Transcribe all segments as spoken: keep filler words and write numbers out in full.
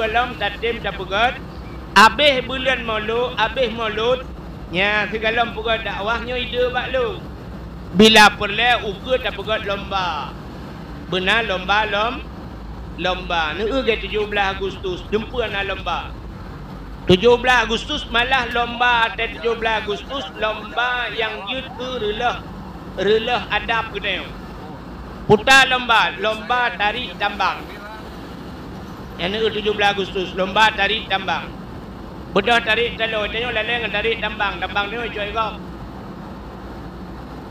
Lom tatem tapeugét, abéh buleuen Maulud, abéh Maulud, nya sigohlom peugét dakwah nyoe ide bak lôn. Bila peureulée ukeue tapeugét lomba. Beuna lomba lom, lomba. Neueu gét tujoh blaih Agustus, dumpeue na lomba. Tujoh blaih Agustus malah lomba, watée tujoh blaih Agustus lomba nyang jeuet keu reuloh, reuloh adab geutanyoe. Puta lomba, lomba tarék tambang. Nyang neueu tujoh blaih Agustus, lomba tarék tambang. Beudôh tarék taloe, tanyoe lalée ngon tarék tambang, tambang tanyoe icok gob.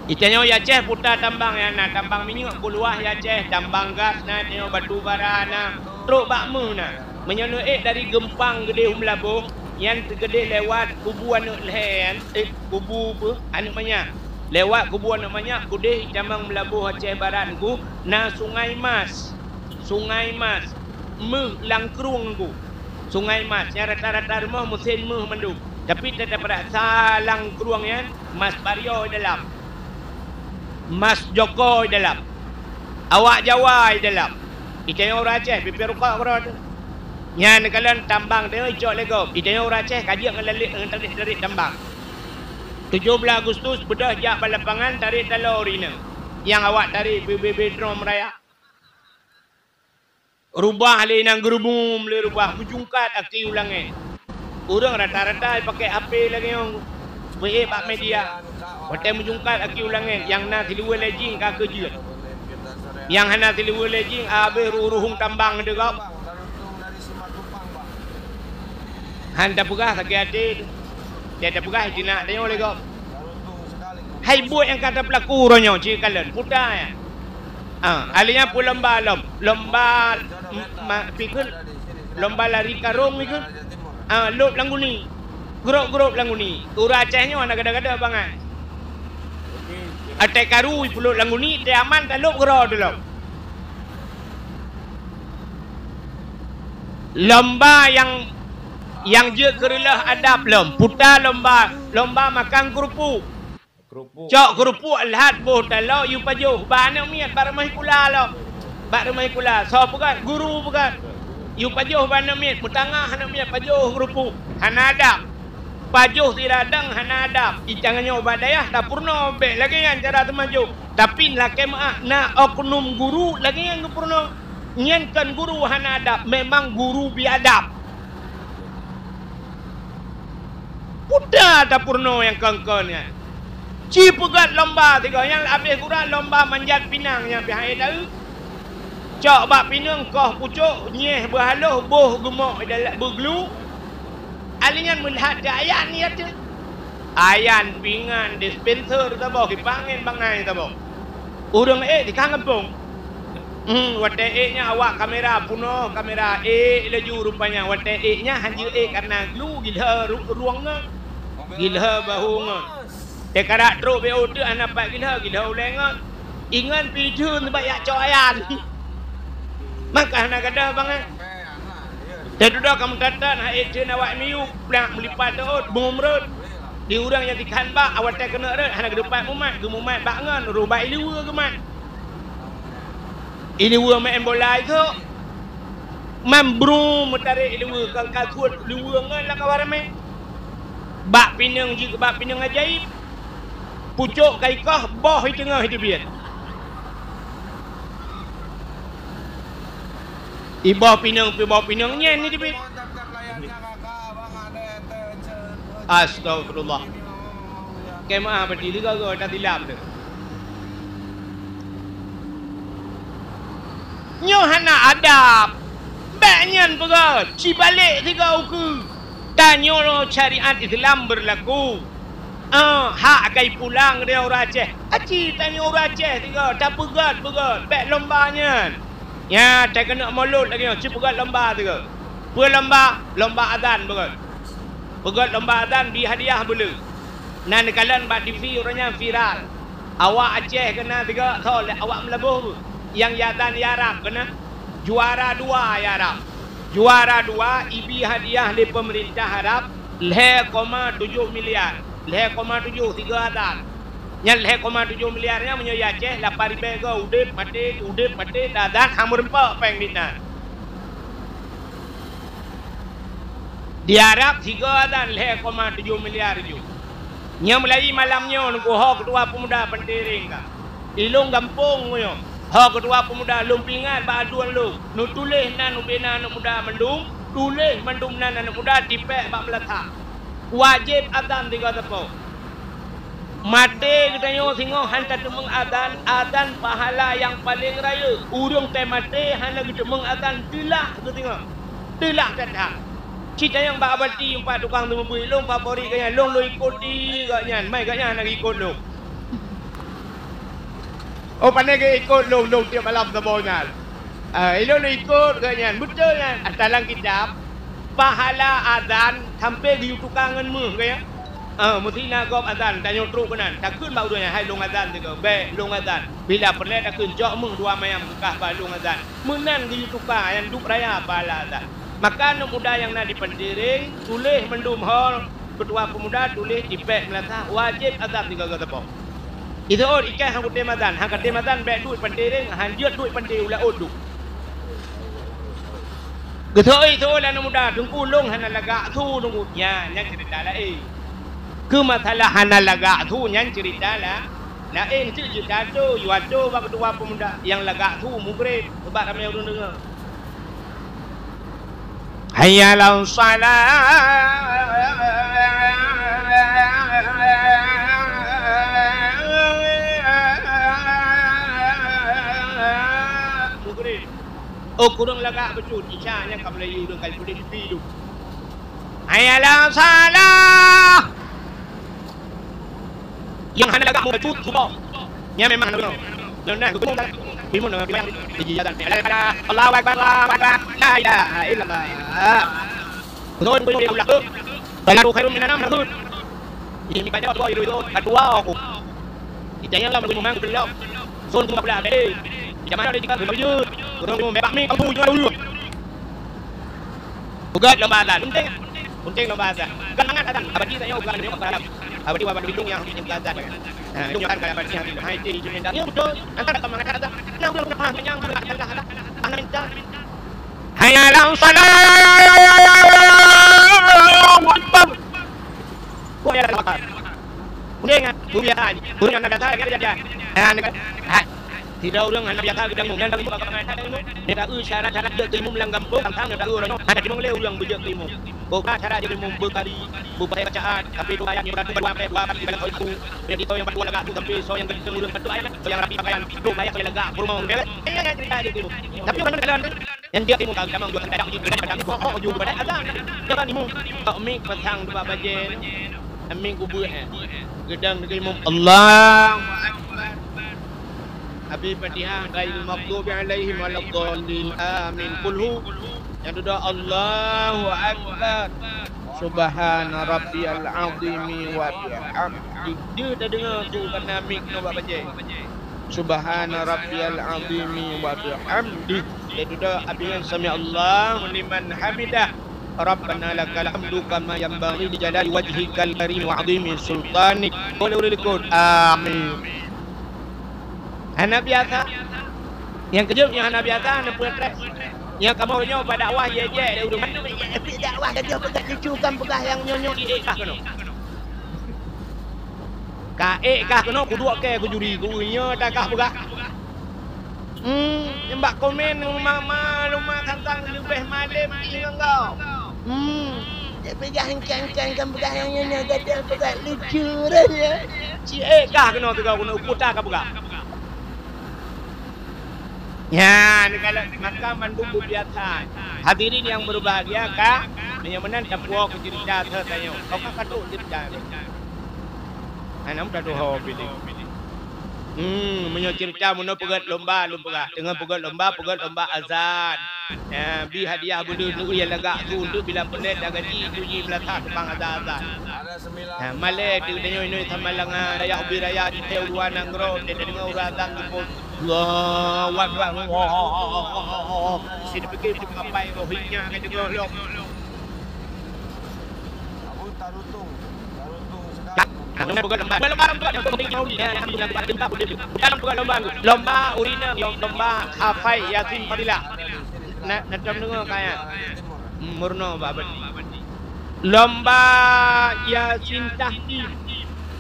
Itanyoe Aceh puta tambang nyang na, tambang minyeuk peuluwah Aceh, tambang gas na, tanyoe batu bara na, trok bak méuh na. Meunyoe neuék dari Geumpang geudeh u Meulaboh, nyan teugeudeh lewat kubu aneuk lhée, eh, kubu peue? Aneuk manyak. Lewat kubu aneuk manyak, keudeh itamong Meulaboh Aceh Barat nyoe na Sungai Mas. Sungai Mas. Méuh lam krueng nyoe. Sungai Mas. Nyang rata-rata rumoh meusén méuh mandum. Tapi teutap rasa lam krueng nyan, mas baryo dalam. Mas joko dalam. Awak Jawa dalam. Itanyoe ureuëng Aceh, pipée rukok keudroe teuh. Nyan kalon tambang tanyoe icok lé gob. Itanyoe ureuëng Aceh ka jeuet ngon lalek ngon tarék-tarék tambang. Tujoh blaih Agustus beudôh jak bak lapangan tarék taloe rineueng. Nyang awak tarék B B B Drom Raya. Rubah lé inong geurubum lé rubah, meujungkat aki u langét. Ureuëng rata-rata jipakée H P lagée nyoe, peuék bak media. Watée meujungkat aki u langét, nyang na siluweue lé jih ka keujeuet. Nyang hana siluweue lé jih, abéh ruhueng tambang teuh gob. Han tapeugah sakét até teuh. Teuh tapeugah jinak tanyoe lé gob. Hai buet nyang ka tapeulaku uroe nyoe, cit kalon, puta nyan. Ah, ahli nyan peue lomba lom? Lomba, m-, ma-, pikun, lomba lari karong pikun. Ah, lôb lam guni. Grôb-grôb lam guni. Ureuëng Aceh nyoe hana gada-gada bangai. Até karu ipulôb lam guni, até aman talôb keudroe lom. Lomba nyang, nyang jeuet keu reuloh adab lom, puta lomba, lomba makan keurupuk. Keurupuk. Cok keurupuk lhat boh taloe yue pajoh bak aneuk miet bak rumoh sikula lom. Bak rumoh sikula, soe peugét? Guru peugét. Yue pajoh bak aneuk miet, meutangah aneuk miet pajoh keurupuk. Hana adab. Pajoh sira dang hana adab. Itanyoe bak dayah tapeurunoe bék lagée nyan cara teumajoh. Tapi lakée meuáh na oknum guru lagée nyan geupeurunoe. Nyan kon guru hana adab, memang guru biadab. Puta tapeurunoe nyang kon-kon nyan. Ci peugét lomba sigoe nyang abéh gura lomba manjat pinang nyang pih hai taeu. Cok bak pineung koh pucok, nyieh beuhaloh, boh geumok dalam beuglu. Ahli nyan meulihat teuh ayan, ya teuh. Ayan, pingan, dispenser saboh, kipak angén bangai saboh. Ureuëng ék dikah gampông. Hmm, watée ék nyan awak kamera punoh, kamera ék laju rupanya. Watée ék nyan hanjeuet ék kareuna glu gilhée ru-, rueng ngon. Gilhée bahu ngon. Teukarak trok B O teuk hana pat gilhée, gilhée ulée ngon. Ingat pih theun bak yak cok ayan. Maka hana gadoh bangai. Teududoe ka meutatát hai theun awak miyueb, plak meulipat teuôt, bungum rot. Di ureuëng nyang dikhan bak, awai watée keuneuk rot, hana geudupat mumat, geumumat bak ngon, roh bak ileue geumat. Ileue maén bola itu, man bru meutarek ileue, ka, ka suet ileue ngon lam kawan ramé. Bak pineung jih, bak pineung ajaéb. Pucok ka ikoh, boh i teungoh i teubiet. Iboh pineung, piboh pineung nyan i teubiet. Astagfirullah. Kemah berarti leuga-ga tasilap tu. Nyoe hana adab. Bék nyan peugah, sibalek sigoe ukeue. Tanyoe syariat Islam beurlaku. Ah, hak kai pulang di ureuëng Aceh. Aci tanyoe ureuëng Aceh sigoe, tapeugét-peugét, bék lomba nyan. Nya, tai keuneuk mulod lagée nyoe, ci peugét lomba sigoe. Peue lomba? Lomba azan peugét. Peugét lomba azan, bi hadiah beuleu. Na neukalon bak T V uroe nyan viral. Awak Aceh keunan sigoe, soe lé awak Meulaboh. Nyang azan di Arab keunan. Juara dua di Arab. Juara dua ibi hadiah lé peumeurintah Arab lhée koma tujoh miliar. Lhée koma tujoh sigoe azan. Nyan lhée koma tujoh miliar nyan meunyoe di Aceh lapan ribée goe udeb maté, udeb maté, dan, dan han meureumpok péng di nan. Di Arab sigoe azan lhèe koma tujoh miliar ju. Nyoe meulayi malam nyoe nungku ho keutua peumuda Peuntering ka. Ilôn gampông nyoe. Ho keutua peumuda lôn peuingat bak aduen lôn. Neutuléh nan ubé na aneuk muda mandum, tuléh mandum nan aneuk muda tipèk bak meulasah. Wajéb azan sigoe teupeu. Maté geutanyoe singoh han tateumeung azan, azan pahala nyang paleng rayeuk. Ureueng teumaté hana geuteumeung azan, teulah geusingoh. Teulah that-that. Cit tanyong bak Abati, umpat tukang seumeubeuet lôn, favorit gobnyan, lôn, lôn ikuti gobnyan. Mai gobnyan hana geuikot lôn. Oh, pane geuikot lôn, lôn tiep malam saboh nyan. Ah, ilôn ikot gobnyan. Beutôi nyan. Ata lam kitab, pahala azan sampai geuyue tuka ngon méuh, ka ya? Ah, meusti na gob azan, tanyoe trok keunan. Takheun bak ureueng nyan, "Hai lôn azan sigoe." "Bèk, lôn azan." Bila peureulèe takheun, "Cok méuh dua mayam keuh bak lôn azan." Meunan geuyue tuka, nyan duek raya pahala azan. Maka aneuk muda nyang na di Peuntering, tuléh mandum ho keutua peumuda, tuléh tipèk meulasah, wajéb azan sigoe-goe teupeu. Iseuôt ikat han kutem azan, han katem azan bèk duek Peuntering, han jeuet duek Peuntering, u laôt duek. Geuseuôt-seuôt lé aneuk muda, "Teungku, lôn hana lagak su, Teungku." Nyan, nyan ceurita laén. Keu masalah hana lagak su, nyan ceurita la-, laén. Cit jeuet tato, yue ato bak keutua peumuda nyang lagak su, mugreb, sabab ramé ureueng deungö. Hayya 'alas shalah. Oh, kureueng lagak bacut, Isya nyan ka meulayeue ureueng ka jipeuleumpi tu. Hayya 'alas shalah. Nyang hana lagak mubacut suboh. Nyan memang hana guna. Nyan guna. Timun dengan bilang. Allahu Akbar, Allahu Akbar. La ilaha illallah. Beutôi, beutôi, ya Allah. Salatu khairun minan naum, beutôi. Ini banyak tu, itu, itu. Satu aku. Kita yang lama memang belum. Sun tu pula, eh. Macam mana dia jika belum jujur? Orang tu membebak mi, kamu jual dulu. Peugöt lomba azan. Penting. Penting lomba azan. Bukan mangat azan. Abadi tanya bukan lomba azan. Abadi wa badu bidung yang penting azan. Ha, itu kan kalau abadi yang hai ti itu yang dah. Ya betul. Antara kau mengatakan azan. Nah, belum paham yang belum ada azan. Mana minta? Hayya 'alas shalah. Allahu Akbar. Wah, ya Allah. Udah ingat, udah ya. Udah yang ada saya dia dia. Ha, ni kan. Ha. Sidroe ureueng hana biasa geudong imum, nyan geudong imum bak mangat that imum. Neutaeu syarat-syarat jeuet keu imum lam gampông, tang-tang neutaeu uroe nyoe hana jimong lé ureueng beujeuet keu imum. Boh ka syarat jeuet keu imum, beukari, beupasai bacaan, sampai dua ayat, nyoe dua, dua, dua, dua, dua, dua, dua, dua, dua, lagak tu sampai soe nyang geudong ureueng satu ayat, soe nyang rapi pakaian, dua ayat soe lagak, peurumoh, beres. Eh, eh, cerita jeuet keu imum. Tapi bukan dalam tu. Nyang jeuet keu imum ka geudong imum, jeuet keu imum, jeuet keu imum, oh, oh, jeuet keu imum, oh, oh, jeuet keu imum. Jangan imum. Tok mik pasang dua bajèe. Amin kubeuet, eh. Geudong deungon imum. Allahu Akbar. Abi Fatihah, ghairil maghdubi alaihim waladdallin. Amin. Kulhu. Nyang dudoe, Allahu Akbar. Subhana rabbiyal azimi wa bihamdi. Dia tadeungoe su kana mik nyoe bak bajèe. Subhana rabbiyal azimi wa bihamdi. Dia dudoe, abéh nyan sami'allahu liman hamidah. Rabbana lakal hamdu kama yanbaghi li jalali wajhikal karim wa azimi sultanik. Boleh, boleh likot. Amin. Hana biasa. Nyang keujeuet nyang hana biasa, hana peureulèe. Nyang kamoe nyoe bak dakwah, jeuet-jeuet lé ureueng. Tapi dakwah ka jeuet peugah lucu, kan peugah nyang nyoe-nyoe di ék kah keunoe. Ka ék kah keunoe, kuduek kèe kujuri, ku nyoe dah kah peugah. Hmm, nyan bak komen, "Mama, luma santang leubeh malem pih ngon kau." Hmm, tapi jangan kan-kan kan peugah nyang nyan, nyan gadoh peugah lucu dah ya. Ci ék kah keunoe teuga keunoe kuta ka peugah. Nyan, kalau maka mandum beubiasa. Hadirin yang berbahagia, ka, meunyoe meunan tapuwoe keu ceurita teuh tanyoe. Kau ka katrok ceurita. Hana meututoe piléh. Hmm, meunyoe ceurita meunoe peugöt lomba, lôn peugah. Teungoh peugöt lomba, peugöt lomba azan. Ya, bi hadiah beudeuh neu-, nyang lagak su, untuk bila peureulèe tagadi, sunyi meulasah tukang azan-azan. Ha, malèe teuh tanyoe inoe Samalanga, raya ubé raya, di teuh u luwa nanggroe, teuh tadeungoe ureueng azan geupôt. Allahu Akbar, Allahu Akbar. Sida pikir bukan apai roh, inya ka deungoe lom. Nah, nah, bukan lomba. Bukan lomba, bukan lomba. Bukan lomba, bukan lomba. Lomba ureueng inong, lomba hafai Yasin Fadilah. Nah, nah, deungoe kaya. Hmm, meurunoe bak abadi. Lomba Yasin Tahtim.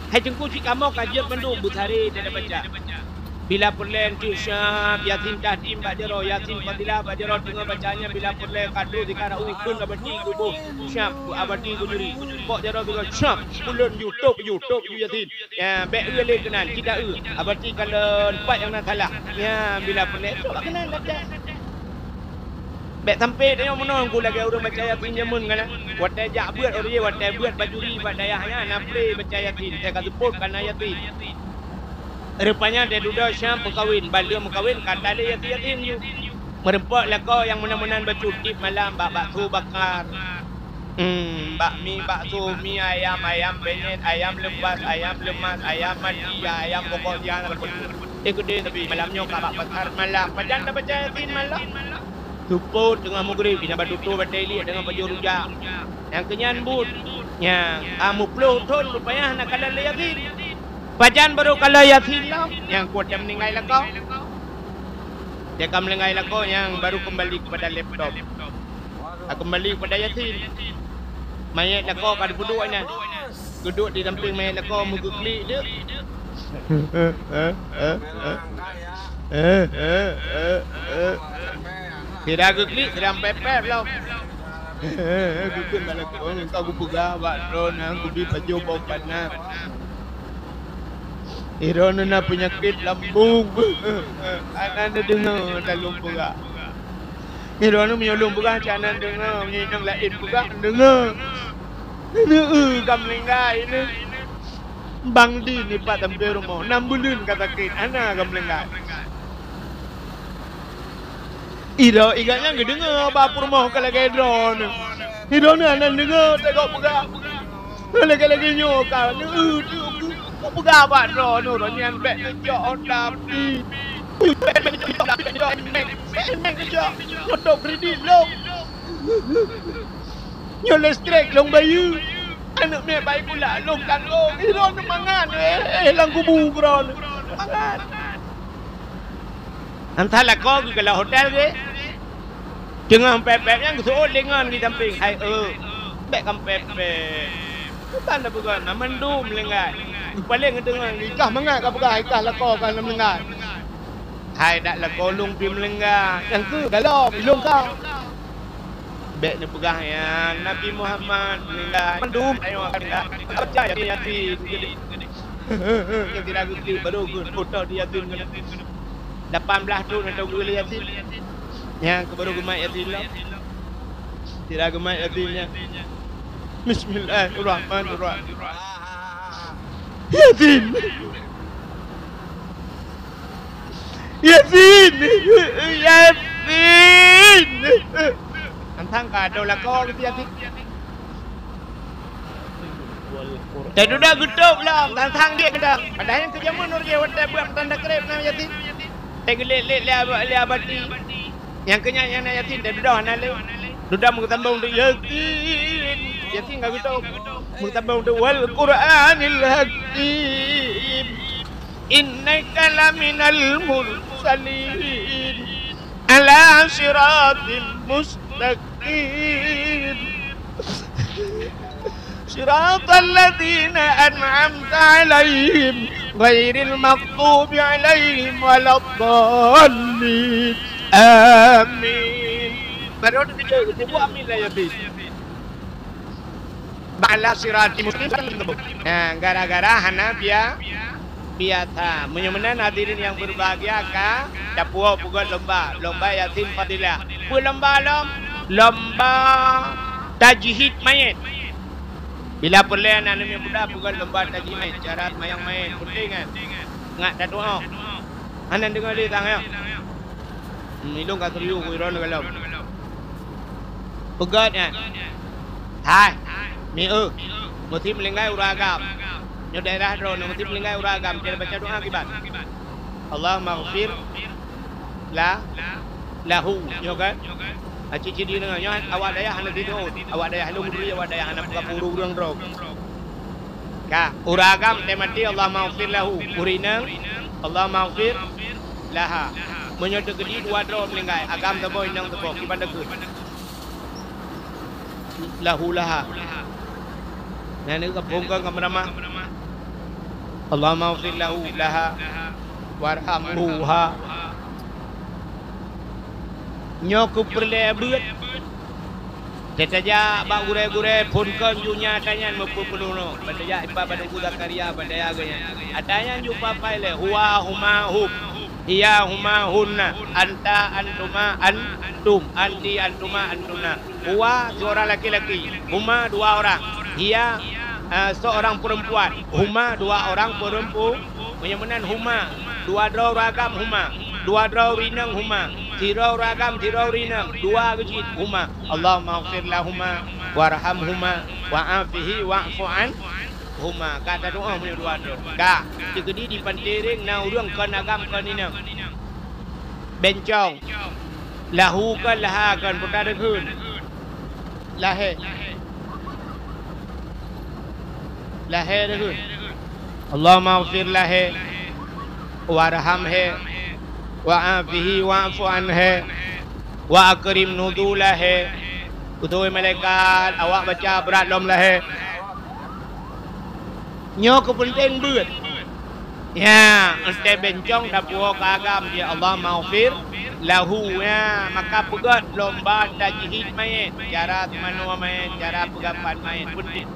Hai Teungku, cit kamoe ka jeuet mandum beusaré dan baca. Bila peureulèe cit siap Yasin Tahtim bak jaroe, Yasin Fadilah bak jaroe, teungoh baca nyan bila peureulèe ka troh di karau, kheun abati geuboh siap, abati geujuri. Kok jaroe sigoe siap, ulôn ju, tôb ju, tôb ju Yasin. Ya, bèk eu lé keunan, cit eu. Abati kalon pat nyang na salah. Ya, bila peureulèe, coba keunan baca. Bèk sampai tanyoe meunoe Teungku lagèe ureueng baca Yasin jameun kan. Watèe jak beuet, ureueng watèe beuet bajuri bak dayah nyan, na pré baca Yasin, teuka seupôt kana Yasin. Rupanya teududoe siap peukawen, ban lheueh meukawen ka talé Yasin, Yasin ju. Meureumpok lakoe nyang meunan-meunan bacut tiep malam bak bakso bakar. Hmm, bakmi, bakso, mi ayam, ayam penyet, ayam lepas, ayam lemas, ayam mati, ya, ayam pokok siang. Eh, keudéh tapi malam nyoe ka bak pasar malam. Pajan tabaca Yasin malam? Seupôt teungoh meugrib, inan bak tutoe batèe liek deungon pajoh rujak. Nyang keunyan buet. Nyang ka meuploh thon rupanya hana kalon lé Yasin. Pajan barô kalon Yasin lom, nyang kuat nyang meuninggai lakoe. Nyang ka meuninggai lakoe nyang barô keumbali keupada laptop. Ka keumbali keupada Yasin. Manyét lakoe ka geupeuduek inan. Geuduek di sampéng manyét lakoe meugeuklik deuek. Sira geuklik, sira pép-pép lom. Geukheun bak lakoe, "Ka kupeugah bak droeneuh, kubi pajoh boh panas. Droeneuh na peunyakét lambông. Hana neudeungoe talôn peugah." Droeneuh meunyoe lôn peugah cit hana neudeungoe, meunyoe inong laén peugah neudeungoe. Neu-eu ka meuninggai neu. Bang Din nibak sampéng rumoh, nam buleuen ka sakét, hana ka meuninggai. Iroe igat nyan geudeungoe bak peurumoh ka lagèe droeneuh. Droeneuh hana neudeungoe teuka peugah. Lagèe-lagèe nyoe ka neu-eu teuh kupeugah bak droeneuh, droeneuh nyan bèk neucok ôn tapi. Bèk neucok ôn tapi, bèk neucok ôn tapi, bèk neucok ôn tapi, bèk neucok. Nyoe tôb kredit lôn. Nyoe listrik lôn bayeue. Aneuk miet bayi kulak lôn tanggong. Droeneuh mangat, eh, eh, lam kubu droeneuh. Mangat. Entah lakoe geukalon hotel geuh. Teungoh pép-pép nyan geuseuôt lé ngon di sampéng. "Hai, eu, bèk kampép-pép. Bukan tapeugah na mandum meulinggai. Paléng geudeungoe ikah mangat ka peugah ikah lakoe ka na meulinggai. Hai, dak lakoe lôn pih meulinggai. Nyang keu galom ilôn ka." Bèk neupeugah nyan, Nabi Muhammad meulinggai. Mandum ayo ka meulinggai. Baca Yasin, Yasin. Nyang sira geuklik baru geuh, oh, tôb di Yasin. Lapan blah thôn atau geuh lé Yasin. Nyang keu baru geumat Yasin lom. Sira geumat Yasin nyan. Bismillahirrahmanirrahim. Yasin. Yasin. Yasin. Tantang ka ada lakoe Yasin. Teududoe geutôb lom, tantang dia keudang. Padahai nyang keu jameun ureueng watèe beuet tanda kreb na Yasin. Teugeulét-lét lé aba-, lé abati. Nyang keu nyan, nyang na Yasin, teududoe hana lé. Dudoe meusambông teuk Yasin. Yasin ka geutôb. Meusambông teuk, "Wal Qur'anil Hakim. Innaka laminal mursalin. Ala siratim mustaqim." Siratal ladzina an'amta 'alaihim ghairil maghdubi 'alaihim waladdallin. Amin. Baru tu kita, kita buat amin lah, Yasin. Ba'la sirati mustaqim. Nah, gara-gara hana bia-, biasa. Meunyoe meunan hadirin yang berbahagia ka tapuwoe peugöt lomba, lomba Yasin Fadilah. Peue lomba lom? Lomba tajhid mayét. Bila peureulèe aneuk miet muda peugöt lomba tajhid mayét, cara seumayang mayét, peunteng kan? Ngat tatu'oh. Hana deungö lé sang nyoe. Hmm, ilôn ka serius, ku iron galom. Peugöt nyan. Hai, mi eu. Meusti meulinggai ureueng agam. Nyoe daerah droeneuh meusti meulinggai ureueng agam. Jadi baca doa kiban. Allahummaghfir la, lahu. Nyoe kan? Aci-ci di nyoe, nyoe awak dayah hana tidur. Awak dayah lôn bri, awak dayah hana peugah ureueng droe. Ka, ureueng agam teuh maté, Allahummaghfir lahu. Ureueng inong, Allahummaghfir laha. Meunyoe teukeudi dua droe meuninggai, agam saboh, inong saboh, kiban takheun? Lahu laha. Nyan ka phon keu kameurama. Allahumma ighfir lahu, laha, warhamha. Nyoe keu peureulèe beuet. Teutajak bak gurèe-gurèe phon kon ju nyan ata nyan meupeupeue nyoe. Ban tajak ipa bak Teungku Zakaria, ban tajak geuh nyan. Ata nyan ju papai lé, huwa, huma, hum. Hiya, huma, hunna. Anta, antuma, antum. Anti, antuma, antunna. Huwa, seorang laki-laki. Huma, dua orang. Hiya, eh, seorang perempuan. Huma, dua orang perempu-, meunyoe meunan huma. Dua droe ureueng agam huma. Dua droe ureueng inong huma. Sidroe ureueng agam, sidroe ureueng inong. Dua geuh cit huma. Allahummaghfir lahuma, warhamhuma, wa'afihi, wa'fu anhuma. Ka tadoa meunyoe dua droe. Ka. Teukeudi di Panté Reng na ureueng kon agam kon inong. Bencong. Lahu kon, laha kon, peue ka takheun? Lahé. Lahé takheun. Allahummaghfir lahé, warhamhé, wa'afihi wa'fu anhé, wa akrim nuzulahé. Beutôi malaikat, awak baca brat lom lahé. Nyoe keu peunteng beuet. Ya, eunteuk bencong tapuwoe keu agam, ya Allah, maghfir lahu, ya. Maka peugöt lomba tajhid mayét, cara seumanoe mayét, cara peugapan mayét, peunteng.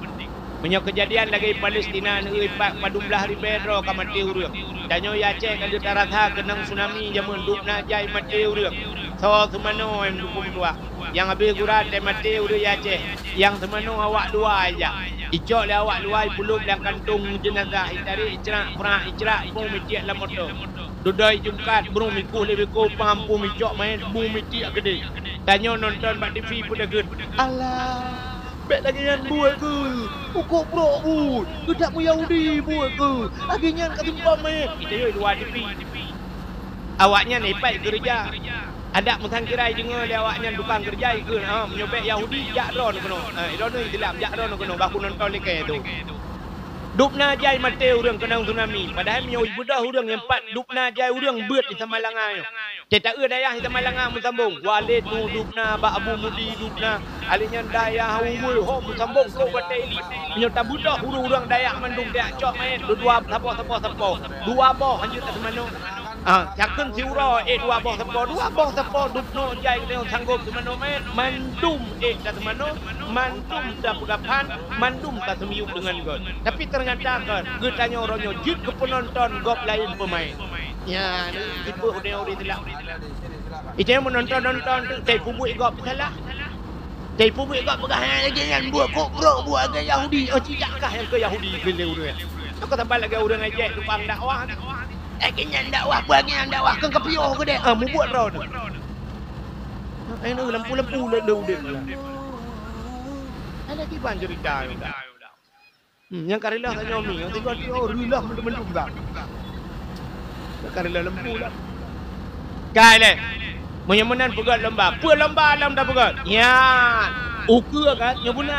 Meunyoe keujadian lagèe Palestina, neu-eu pat padum blaih ribèe droe ka maté ureueng. Tanyoe i Aceh ka lheueh tarasa keunong tsunami jameun, dub na jai maté ureueng. Soe seumanoe nyang dukung dua? Nyang habéh gura teuh maté ureueng i Aceh, nyang seumanoe awak luwa ijak. Icok lé awak luwa, ipeulop lam kantong jeunazah, itarek, icrak, prak, icrak, iboh mitiek lam moto. Dudoe Jumkat, brum ikueh lé beko pam, bum icok mayét, bum mitiek keudéh. Tanyoe nonton bak TV peue takheun, "Alah, bèk lagèe nyan buet keuh! Ukok brok buet! Geutak meuyahudi buet keuh! Lagèe nyan ka seumpam mayét!" Itanyoe luwa TV. Awaknyan ipat keureuja. Adak meusangkira ideungoe lé awaknyan tukang keureuja, ikheun, "Ah, meunyoe bèk Yahudi, jak droeneuh keunoe. Ah, droeneuh Islam, jak droeneuh keunoe, bah kunonton likèe tu." Dub na jai maté ureueng keunong tsunami, padahai meunyoe beudôh ureueng nyang pat dub na jai ureueng beuet di Samalanga nyoe. Teuta-eu dayah di Samalanga meusambong, Walid nu dub na, bak Abu Mudi dub na, alèh nyan dayah Uwui ho meusambong trok batèe Ili. Meunyoe tabeudôh ureueng-ureueng dayah mandum tajak cok mayét, dua-dua sapoh, sapoh, sapoh. Dua boh hanjeuet ka seumanoe. Ah, takheun siuroe, eh, dua boh sapoh, dua boh sapoh dub na jai geutanyoe sanggop seumanoe mayét, mandum, eh, taseumanoe, mandum tapeugapan, mandum taseumiyueb deungon göt. Tapi teunyata kon geutanyoe uroe nyoe jeuet keu peunonton gob laén peumaén. Nyan, tipe udeb-udeb silap. Itanyoe meunonton-nonton tu, tai peubuet gob salah. Tai peubuet gob peugah, "Hai, lagèe nyan buet kok brok buet lagèe Yahudi." Oh, cicak kah nyang keu Yahudi keu lé ureueng. Nyoe ka saban lagèe ureueng Aceh tukang dakwah. Eh, lagèe nyan dakwah, buet lagèe nyan dakwah, kon ka piôh keudéh. Ah, mubuet droeneuh. Eh, nyoe lampu-lampu lé, lé udeb. Ada kiban cerita nyoe dah. Hmm, nyang ka reuloh tanyoe mi, nyang tinggai tiôh reuloh mandum-mandum dah. Nyang ka reuloh lampu dah. Kai lé. Meunyoe meunan peugöt lomba, peue lomba lom tapeugöt? Nyan, ukeue kan, nyoe beuna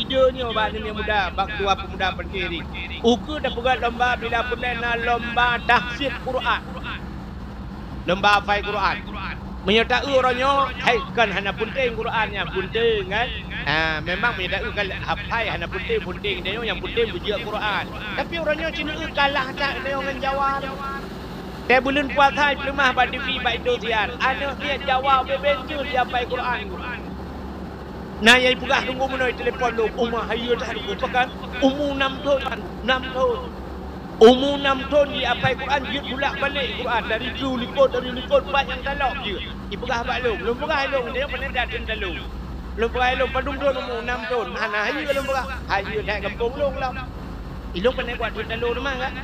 ide nyoe bak aneuk muda, bak dua pemuda Panté Reng. Ukeue tapeugöt lomba bila peureulèe na lomba tahfidz Quran. Lomba hafai Quran. Meunyoe ta-eu uroe nyoe, hai, kon hana peunteng Quran nyan, peunteng kan? Ha, memang meunyoe ta-eu kan hafai hana peunteng, peunteng tanyoe nyang peunteng beujeuet Quran. Tapi uroe nyoe ci neu-eu kalah that tanyoe ngon Jawa nyoe. Teuh buleuen puasa ipeuleumah bak TV bak Indosiar, aneuk miet Jawa beubenjeuet jihafai Quran. Na nyang ipeugah teungku meunoe telepon lôn, "Uma hayeue that teungku, pakon? Umu nam thon, nam thon." Umu nam thon jihafai Quran, jeuet bulak-balik Quran dari keu likot, dari likot, pat nyang talok jeuet. Ipeugah bak lôn, lôn peugah lôn, dia pandai that thon talô. Lôn peugah lôn, "Padum thon umu?" "Nam thon." Hana hayeue lôn peugah, hayeue that gampông lôn lom. Ilôn pandai buet thon talô teuma kan?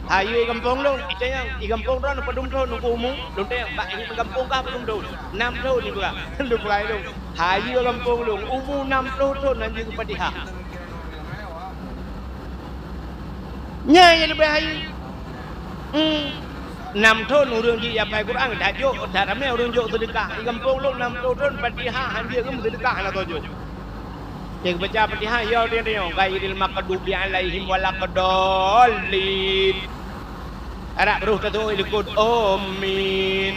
Hayeue i gampông lôn, itanyong, "I gampông droeneuh padum thon umu?" Lôn tanyong, "Bak gampông kah padum thon?" "Nam thon," ipeugah. Lôn peugah lôn, "Hayeue gampông lôn, umu nam ploh thon hana jeuet Fatihah." Nyan nyang leubeh hayeue. Hmm. Nam thon ureueng jih hafai Quran, tajok, that ramé ureueng jok seudeukah. I gampông lôn nam ploh thon Fatihah han jeuet, seudeukah hana tajok. Nyang baca Fatihah, ya, dia, dia, ghairil maghdubi alaihim waladdallin. Arab roh tato likot, amin.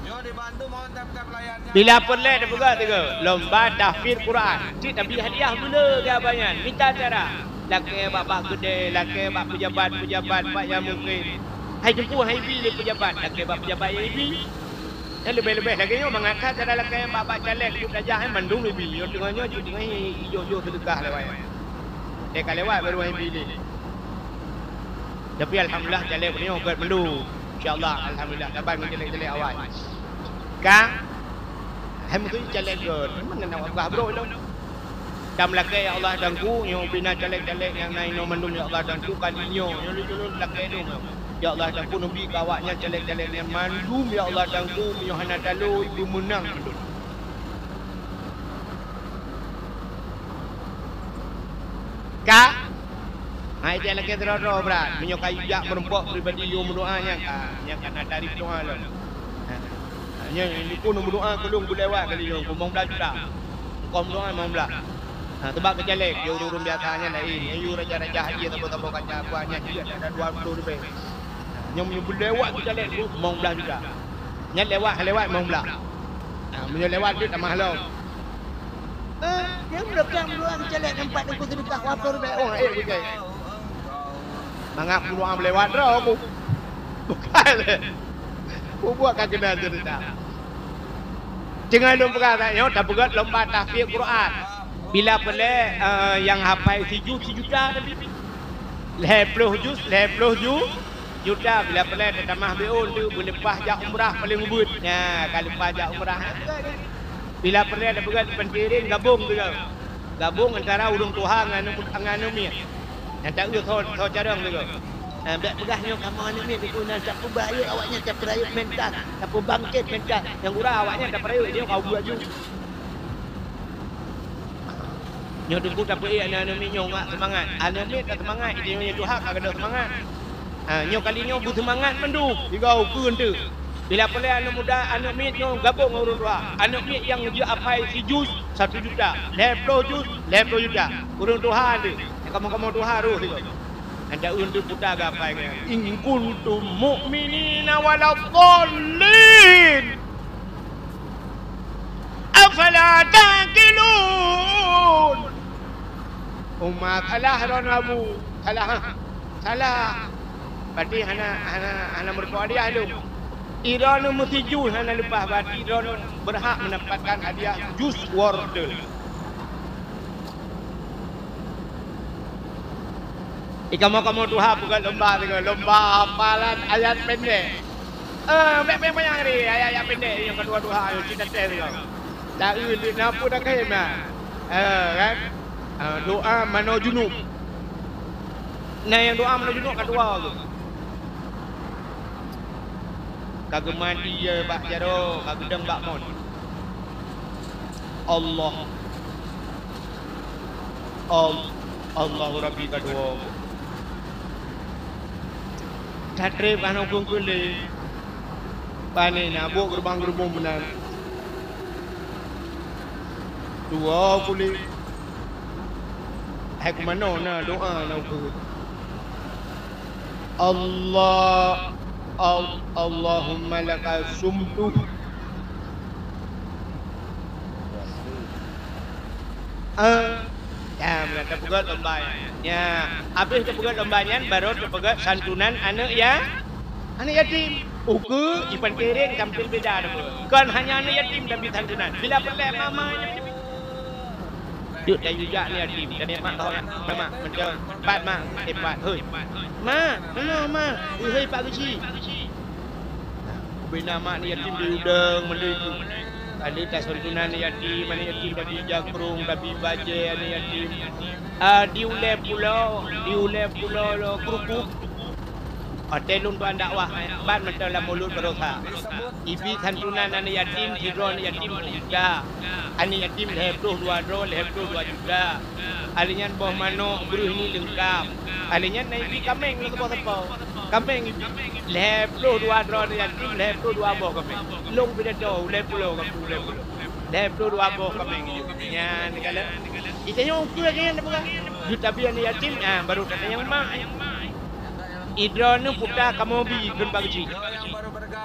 Nyoe dibantu mohon tap-tap layarnya. Bila peureulèe tapeugah sigoe lomba tahfiz Quran, cit tabi hadiah beuleu di abah nyan, mita cara. Lakèe bak-bak keudè, lakèe bak peujabat-peujabat bak nyang mungken. Hai teungku, hai bi lé peujabat, lakèe bak peujabat nyang ibi. Nyan leubeh-leubeh lagèe nyoe mangat that cara lakèe bak-bak caleg, jeuet tajak, hai mandum ibi. Nyoe teungoh nyoe jeuet teungoh ijoh-joh seudeukah lé awai. Deh ka lewat baru hai bi lé. Tapi alhamdulillah, caleg nyoe gèt meulu. Insya Allah, alhamdulillah, saban ngon caleg-caleg awai. Ka, hai meukeue caleg gèt, meunan awak bah brok lom. Tam lakèe, ya Allah, Teungku, nyoe bina caleg-caleg nyang na inoe mandum, ya Allah, Teungku, kali nyoe, nyoe lôn, lôn lakèe dong. Ya Allah, Teungku, neubi keu awaknyan caleg-caleg nyan mandum, ya Allah, Teungku, meunyoe hana talo, beumeunang mandum. Ka? Ha, ijak lakèe sidroe-droe brat. Meunyoe ka ijak meurumpok pribadi yue meudoa nyan ka, nyan ka na tarif doa lom. Ha. Nyoe likot meudoa keu lôn beulewat kali nyoe, limong blaih juta. Kong meudoa limong blaih. Ha, seubab keu caleg, yue ureueng-ureueng biasa nyan laén. Nyan yue raja-raja haji saboh-saboh kaca buah nyan jeuet ada dua ploh leubeh. Ha, nyoe meunyoe beulewat keu caleg, limong blaih juta. Nyan lewat, lewat limong blaih. Ha, meunyoe lewat jeuet tamah lom. Eh, dia meulakang dua keu caleg nampak teungku seudeukah dua ploh ribèe. Oh, eh, bukai. Mangat puluhan lewat droe aku. Bukan. Bubuat ka keunan ceurita. Teungoh lôn peugah that nyoe, tapeugöt lomba tahfiz Quran. Bila peureulèe, eh, nyang hafai sijuz sijuta tadi. Lhèe ploh juz, lhèe ploh ju-, juta. Bila peureulèe tatamah beuôn tu, beuleupah jak umrah paléng ubit. Nya, ka leupah jak umrah. Bila peureulèe tapeugöt peuntering gabong tu. Gabong antara ureueng tuha ngon aneuk, ngon aneuk miet. Nyang taeu soe, soe carông sigoe. Ha, bèk peugah nyoe kamoe aneuk miet, dikeu na tapeubahayeu awaknyan, tapeurayeuk mental, tapeubangkét mental. Nyang gura awaknyan tapeurayeuk, jih ka buet ju. Nyoe teungku tapeuék aneuk miet nyoe ngon seumangat. Aneuk miet ka seumangat, jih nyoe tuha ka gadôh seumangat. Ha, nyoe kali nyoe beuseumangat mandum, sigoe ukeue eunteuk. Bila peureulèe aneuk muda, aneuk miet nyoe gabong ngon ureueng tuha. Aneuk miet nyang jeuet hafai sijuz, satu juta. Lhèe ploh juz, lhèe ploh juta. Ureueng tuha eunteuk. Kamoe-kamoe tuha rôh sigoe. Anda untuk puta gapai nyan. In kuntum mu'minina wala dhallin. Afala taqilun. Umat salah ron abu. Salah. Salah. Berarti hana, hana, hana meureumpok hadiah lom. Droeneuh meusijuz hana leupah, berarti droeneuh beurhak meundapatkan hadiah juz wortel. Di kamoe-kamoe tuha peugöt lomba sigoe, lomba hafalan ayat pendek. Eh, bèk panyang-panyang lé, ayat-ayat pendek nyang keudua tuha nyoe, cita teh sigoe. Laén lé na peue dakayém na. Eh, kan? Eh, doa manoe junub. Na nyang doa manoe junub ka dua tu. Ka geumandi ie bak jaroe, ka geudong bak mon. Allah. Al-, Allahu Rabbi ka dua. Tatrép aneuk keuleue. Pane na buet geurubang-geurubong meunan. Dua kulét. Hai keu manoe na doa na ukeue. Allah, Al-, Allahumma laka sumtu. Ah, ya, meunan tapeugöt lomba nyan. Ya, habéh tapeugöt lomba nyan, baru tapeugöt santunan aneuk ya-, aneuk yatim. Ukeue, ipan kering, tampil beda tapeugöt. Kon hanya aneuk yatim tabi santunan. Bila peureulèe mama nyan. Duek tayue jak ni yatim, dan mak kau, mak, macam, pat, mak, eh, pat, hei. Mak, halo, mak, eh, hei, Pak Geuchik. Ubena mak ni yatim di udeueng, mandum tu. Ada tak santunan ni yatim, aneuk yatim tadi jakrong, tadi bajèe, aneuk yatim. Ah, di ulèe pulo, di ulèe pulo lo Krukuk. Watèe lôn tuan dakwah, ban mantong lam Mulod Baroesa. Ibi santunan aneuk yatim, sidroe aneuk yatim juta. Aneuk yatim lhèe ploh dua droe, lhèe ploh dua juta. Alèh nyan boh manok, breuh ni leungkap. Alèh nyan na ibi kaméng lom sapo-sapo. Kaméng ibi. Lhèe ploh dua droe aneuk yatim, lhèe ploh dua boh kaméng. Lôn pidato, ulèe pulo, kampung ulèe pulo. Lhèe ploh dua boh kaméng ibi. Nyan, kalau. Itanyoe ukeue lagèe nyan, jeuet tabi aneuk yatim, ah, baru tatanyong mak. Idroeneuh puta kamoe bi kheun Pak Geuchik.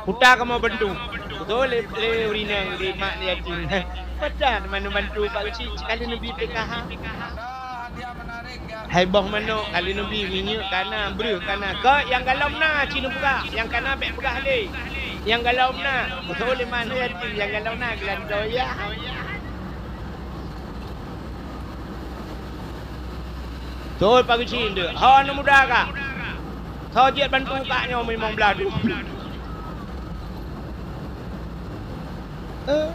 Puta kamoe bantu. Beutôi lé, lé ureueng inong, lé mak, lé yatim. Puta teuma neubantu Pak Geuchik, kali neubi P K H. Hai boh manok, kali neubi minyeuk ka na, breueh ka na. Keu nyang galom na cit neupeugah, nyang ka na bèk peugah lé. Nyang galom na, beutôi lé mak, lé yatim, nyang galom na geulantoe ya. Beutôi Pak Geuchik deuh. Ho aneuk muda ka. Soe jeuet bantu kak nyoe limong blaih duek. Eh.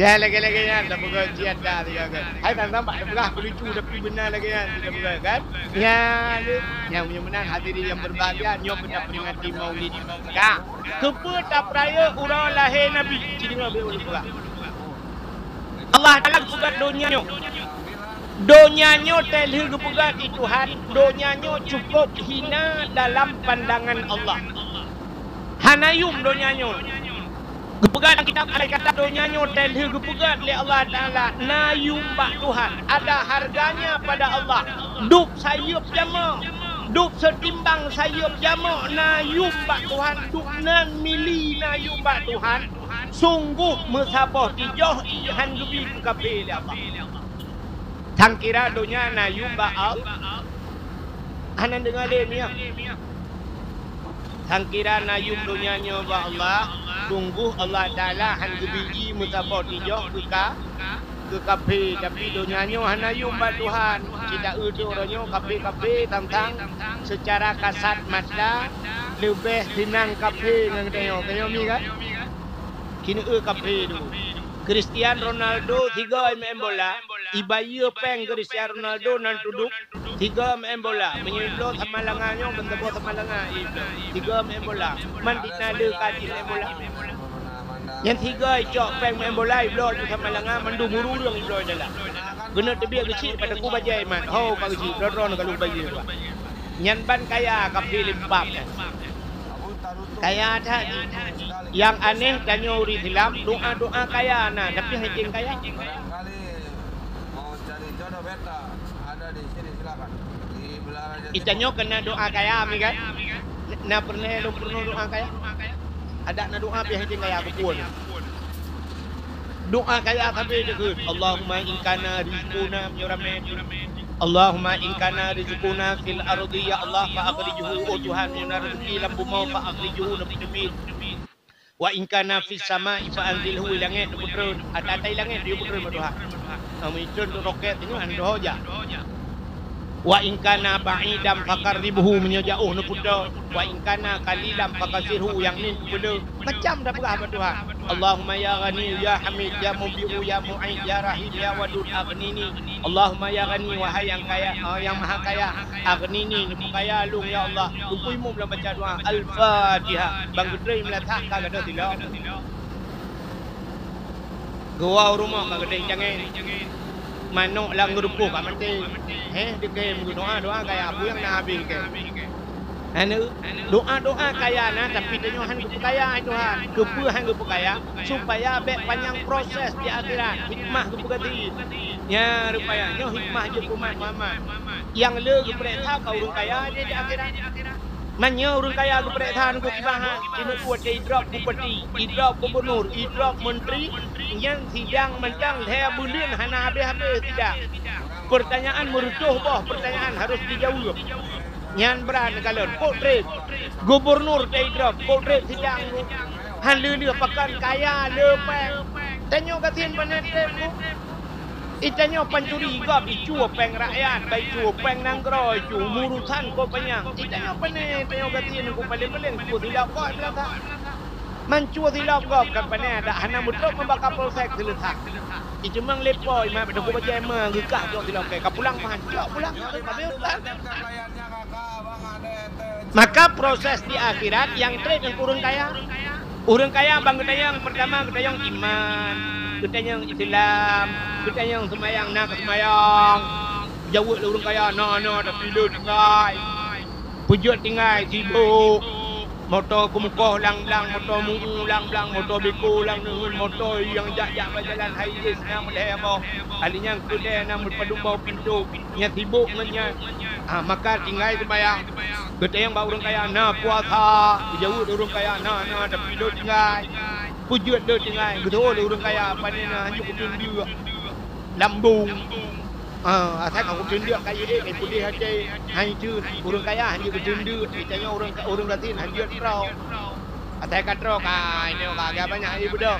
Ya, lagèe-lagèe nyan, tapeugah jiat dah, tiga ke. Hai, tan-tan bak tapeugah peulucu, tapi beuna lagèe nyan, tapeugah, kan? Ya, ni. Nyang meunyoe meunan hadirin yang berbahagia, nyoe keuneuk peringati Maulid. Ka. Keupeue tapeurayeuk uroe lahé Nabi? Ci deungoe beu ulôn peugah. Allah Taala geupeugah donya nyoe. Donya nyoe teuh lheueh geupeugah di Tuhan, donya nyoe cukup hina dalam pandangan Allah. Hana yum donya nyoe. Geupeugah lam kitab, andai kata donya nyoe teuh lheueh geupeugah lé Allah Taala na yum bak Tuhan, ada harganya pada Allah. Dub sayeuep jameuk, dub seutimbang sayeuep jameuk na yum bak Tuhan, dub nan mili na yum bak Tuhan. Sunggoh meusaboh tijoh ié han geubi keu kafé lé Allah. Sangkira donya na yum bak Allah. Hana deungoe lé miah. Sangkira na yum donya nyoe bak Allah, sunggoh Allah Taala han geubi ié meusaboh tijoh keu ka, keu kafé, tapi donya nyoe hana yum bak Tuhan. Cit taeu teuh uroe nyoe kafé-kafé tang-tang seucara kasat mata leubeh seunang kafé ngon geutanyoe. Tanyoe mi kan? Keuneuk eu kafé tu. Cristiano Ronaldo sigoe meu'en bola, ibayeue péng Cristiano Ronaldo nan tuduk sigoe meu'en bola. Meunyoe ibloe Samalanga nyoe, ban saboh Samalanga ibloe. Sigoe meu'en bola. Man di na le ka jih meu'en bola. Nyan sigoe icok péng meu'en bola, ibloe di Samalanga, mandum ureueng ibloe dalam. Keuneuk teubiet Geuchik bak Teungku bajèe mat. Ho, Pak Geuchik, droe-droe neukalon bajèe, Pak. Nyan ban kaya kafé lé bab nyan. Kaya that. Nyang aneh, tanyoe ureueng Islam, doa-doa kaya na, tapi hana ék kaya. Barangkali mau cari jodoh beta, ada di sini, silakan. Di belahan raja. Itanyoe keuneuk doa kaya, mi kan? Na peureulèe lôn peurunoe doa kaya? Adak na doa pih hana ék kaya, keupeue? Doa kaya sabe teuh kheun. Allahumma in kana rizquna, meunyoe ramé. Allahumma in kana rizquna fil ardi, ya Allah, fa akhrijhu, oh Tuhan, meunyoe na rezeki lam bumoe, fa akhrijhu, neupeuteubiet. Wa in kana fis samai, fa anzilhu, i langèt neupeutreun. Ata-ata i langèt neuyue peutreun bak Tuhan. Meunyoe treun roket nyoe, han doh jak. Wa in kana ba'idan, fa qarribhu, meunyoe jaoh neupeutreun. Wa in kana qalilan, fa kassirhu, nyang nyan neupeuleueh. Macam tapeugah bak Tuhan. Allahumma ya Ghani, ya Hamid, ya Mubdi'u, ya Mu'id, ya Rahim, ya Wadud, aghnini. Allahumma ya Ghani, wahai nyang kaya, eh, nyang maha kaya, aghnini, neupeukaya lôn, ya Allah. Teungku Imum lôn baca doa Al-Fatihah. Ban geutrön meulasah ka gadôh silop. Geuwoe u rumoh ka geudeh cangèn. Manok lam geurumpôh ka maté. Heh, dikém geudoa, doa kaya, peue nyang na habéh kém. Hana, doa-doa kaya na, tapi tanyoe han geupeukaya, hai Tuhan. Keupeue han geupeukaya? Supaya bèk panyang proses di akhirat. Hikmah geupeugah cit. Nya, rupanya nyoe hikmah jeuet keu umat Muhammad. Nyang le geupeuriksa ka ureueng kaya di, di akhirat. Meunyoe ureueng kaya geupeuriksa ngon kiban, keuneuk buet idrop bupati, idrop gubunur, idrop menteri, nyan sidang mantong lhèe buleuen hana habéh-habéh sidang. Peurtanyaan meureutoh boh peurtanyaan harôh jijaweueb. Nyan brat neukalon, kok trép gubunur teuidrop, kok trép sidang tu. Han lheueh-lheueh pakon kaya le péng. Tanyoe gasien pane trép tu. Itanyoe pancuri gob, icue péng rakyat, bah icue péng nanggroe, icue urusan kok panyang. Itanyoe pane, tanyoe gasien ku paléng-paléng cue silop gob i meulata. Man cue silop gob kan pane, dak hana meutrok ngon bak Kapolsek Seuleusak. Iceumeung lé po, iman bak Teungku Bajèe ma geukah jok silop gob. Ka pulang meuhan, jok pulang. Habéh urusan. Maka proses di akhirat nyang trép ngon ureueng kaya. Ureueng kaya ban geutanyong, peurtama geutanyong iman, geutanyong Islam, geutanyong seumayang, na keu seumayang. Jaweueb lé ureueng kaya, na, na, tapi le tinggai. Peujeuet tinggai, sibok. Moto keumukoh lang-lang, moto meu-eu lang-lang, moto beko lang neuheun, moto nyang jak-jak bak jalan highway na meulhèe boh. Kali nyan keudè na meupadum boh pintoe, nyan sibok ngon nyan. Ah, maka tinggai seumayang. Geutanyong bak ureuëng kaya na puasa, geujaweueb lé ureuëng kaya na, na, tapi le tinggai. Peujeuet le tinggai, geutanyong lé ureuëng kaya, pane na, hanjeuet kuteundeuk lambong. Ah, asai ka kuteundeuk ka jeuet, eh, peudeh até, hai teun. Ureuëng kaya hanjeuet kuteundeuk, geutanyong ureuëng, ureuëng gasien hanjeuet troe. Asai ka troe ka, ini ka, ka banyak air beudôh.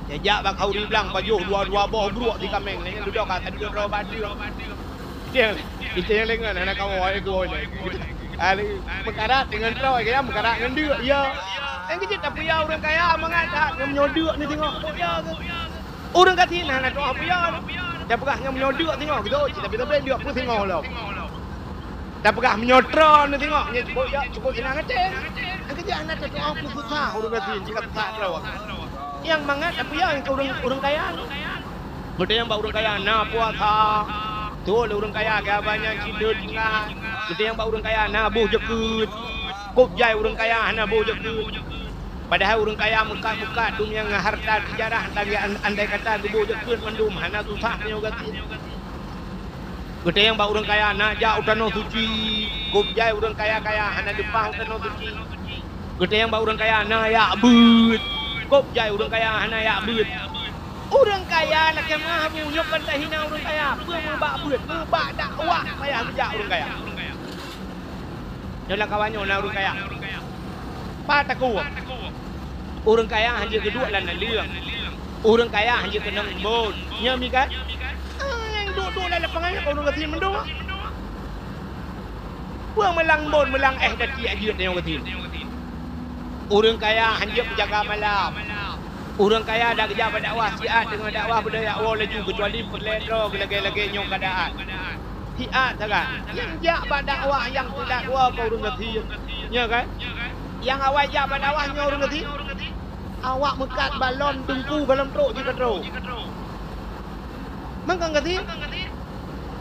Jijak bak khauri blang, pajoh dua-dua boh bruek di kaméng, nyan dudoe ka, ka dudoe droe bak deuek. Iteng, iteng lengan hana kawoe kuwoe lé. Ali meukarat deungon droe, kaya meukarat ngon deuek, ya. Nyang keuh jeuet tapiya ureuëng kaya mangat that, ngon meunyoe deuek ni tengok. Oh, ya ke? Ureuëng gasien hana tuah piya. Tapeugah ngon meunyoe deuek tengok, gitu, tapi tapi deuek pun tengok lom. Tapeugah meunyoe droe ni tengok, nyan cukup, cukup inang até. Nyang keuh jeuet hana tatuah pun susah ureuëng gasien, jika susah droe. Nyang mangat tapiya nyang keu ureuëng, ureuëng kaya. Geutanyong bak ureuëng kaya na puasa. Tuwoe lé ureuëng kaya, kaya banyak cit le tinggai. Geutanyong bak ureuëng kaya na boh jakeuet. Kôb jai ureuëng kaya hana boh jakeuet. Padahai ureuëng kaya meukat-meukat dum nyang harta tijarah lagée an-, andai kata geuboh jakeuet mandum hana susah nyoe gasien. Geutanyong bak ureuëng kaya na jak u tanoh suci. Kôb jai ureuëng kaya-kaya hana leupah u tanoh suci. Geutanyong bak ureuëng kaya na jak beuet. Kôb jai ureuëng kaya hana jak beuet. Ureuëng kaya lakée meuah bu, nyoe kon tahina ureuëng kaya. Peue meubak beuet? Meubak dakwah payah geujak ureuëng kaya. Nyoe lam kawan nyoe na ureuëng kaya. Pat takue? Ureuëng kaya hanjeuet geuduek lam naleueng. Ureuëng kaya hanjeuet keunong embôn. Nyoe mi kan? Ah, nyang duek-duek lam lapangan nyoe ureuëng gasien mandum. Peue meulang embôn, meulang éh daki jeuet nyoe gasien. Ureuëng kaya hanjeuet peujaga malam. Ureuëng kaya dak geujak bak dakwah siat deungon dakwah beudaya woe laju, keucuali peureulée droe lagée-lagée nyoe keuadaan. Siat sagai. Nyang jak bak dakwah nyang teulat woe keu ureuëng gasien. Nyoe kan? Nyang awai jak bak dakwah nyoe ureuëng gasien. Awak meukat balon teungku goh lom trok jih ka trok. Mangkang gasien?